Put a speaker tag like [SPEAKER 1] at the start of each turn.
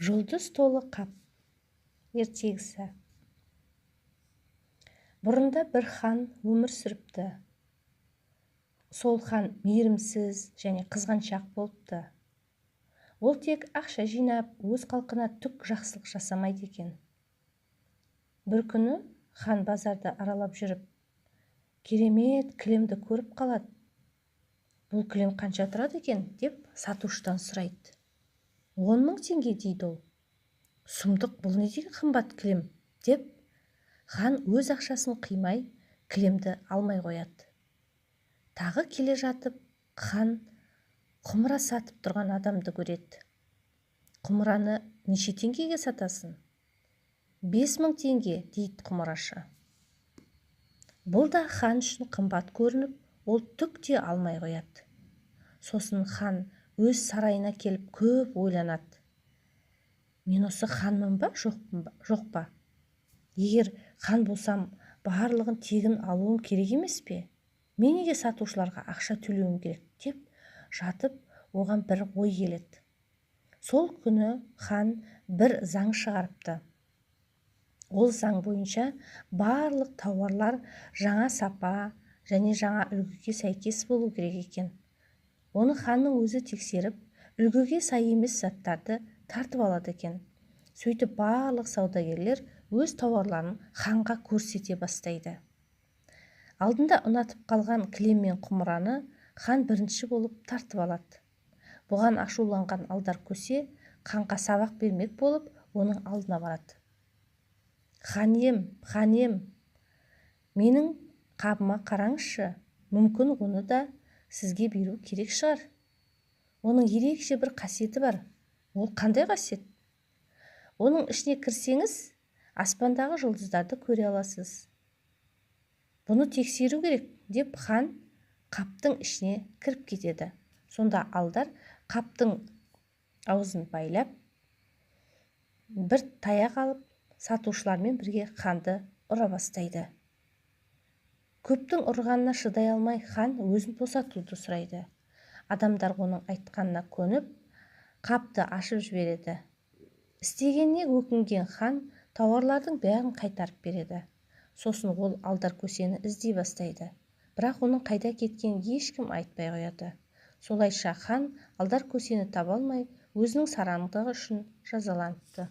[SPEAKER 1] Жұлдыз толы қап ертегісі. Бұрында бір хан өмір сүріпті. Сол хан мейірімсіз және қызғаншақ болыпты. Ол тек ақша жинап, өз халқына түк жақсылық жасамайды екен. Бір күні хан базарды аралап жүріп, керемет кілемді көріп қалады. Бұл кілем қанша тұрады екен деп сатушыдан сұрайды. 10 000 теңге, дейді ол. Сұмдық, бұл не деген қымбат кілем, деп хан өз ақшасын қимай, кілемді алмай қояды. Тағы келе жатып, хан құмыра сатып тұрған адамды көреді. Құмыраны неше теңгеге сатасың? 5000 теңге, дейді құмырашы. Бұл да хан үшін қымбат көрініп, ол түк те алмай қояды. Сосын хан өз сарайына келіп көп ойланады. Мен осы ханмын ба, жоқпын ба, жоқ па? Егер хан болсам, барлығын тегін алуым керек емес пе? Мен неге сатушыларға ақша төлеуім керек, деп жатып, оған бір ой келеді. Сол күні хан бір заң шығарыпты. Ол заң бойынша барлық тауарлар жаңа сапа және жаңа үлгіге сәйкес болу керек екен. Оны ханның өзі тексеріп, үлгіге сай емес заттарды тартып алады екен. Сөйтіп, барлық саудагерлер өз тауарларын ханға көрсете бастайды. Алдында ұнатып қалған кілем мен құмыраны хан бірінші болып тартып алады. Бұған ашуланған Алдар Көсе ханға сабақ бермек болып, оның алдына барады. Хан ием, хан ием, менің қабыма қараңызшы, мүмкін, оны да сізге беру керек шығар. Оның ерекше бір қасиеті бар. Ол қандай қасиет? Оның ішіне кірсеңіз, аспандағы жұлдыздарды көре аласыз. Бұны тексеру керек, деп хан қаптың ішіне кіріп кетеді. Сонда Алдар қаптың аузын байлап, бір таяқ алып, сатушылармен бірге ханды ұра бастайды. Көптің ұрғанына шыдай алмай, хан өзін босатуды сұрайды. Адамдар оның айтқанына көніп, қапты ашып жібереді. Істегеніне өкінген хан тауарлардың бәрін қайтарып береді. Сосын ол Алдар Көсені іздей бастайды, бірақ оның қайда кеткенін ешкім айтпай қояды. Солайша хан Алдар Көсені таба алмай, өзінің сараңдығы үшін жазаланыпты.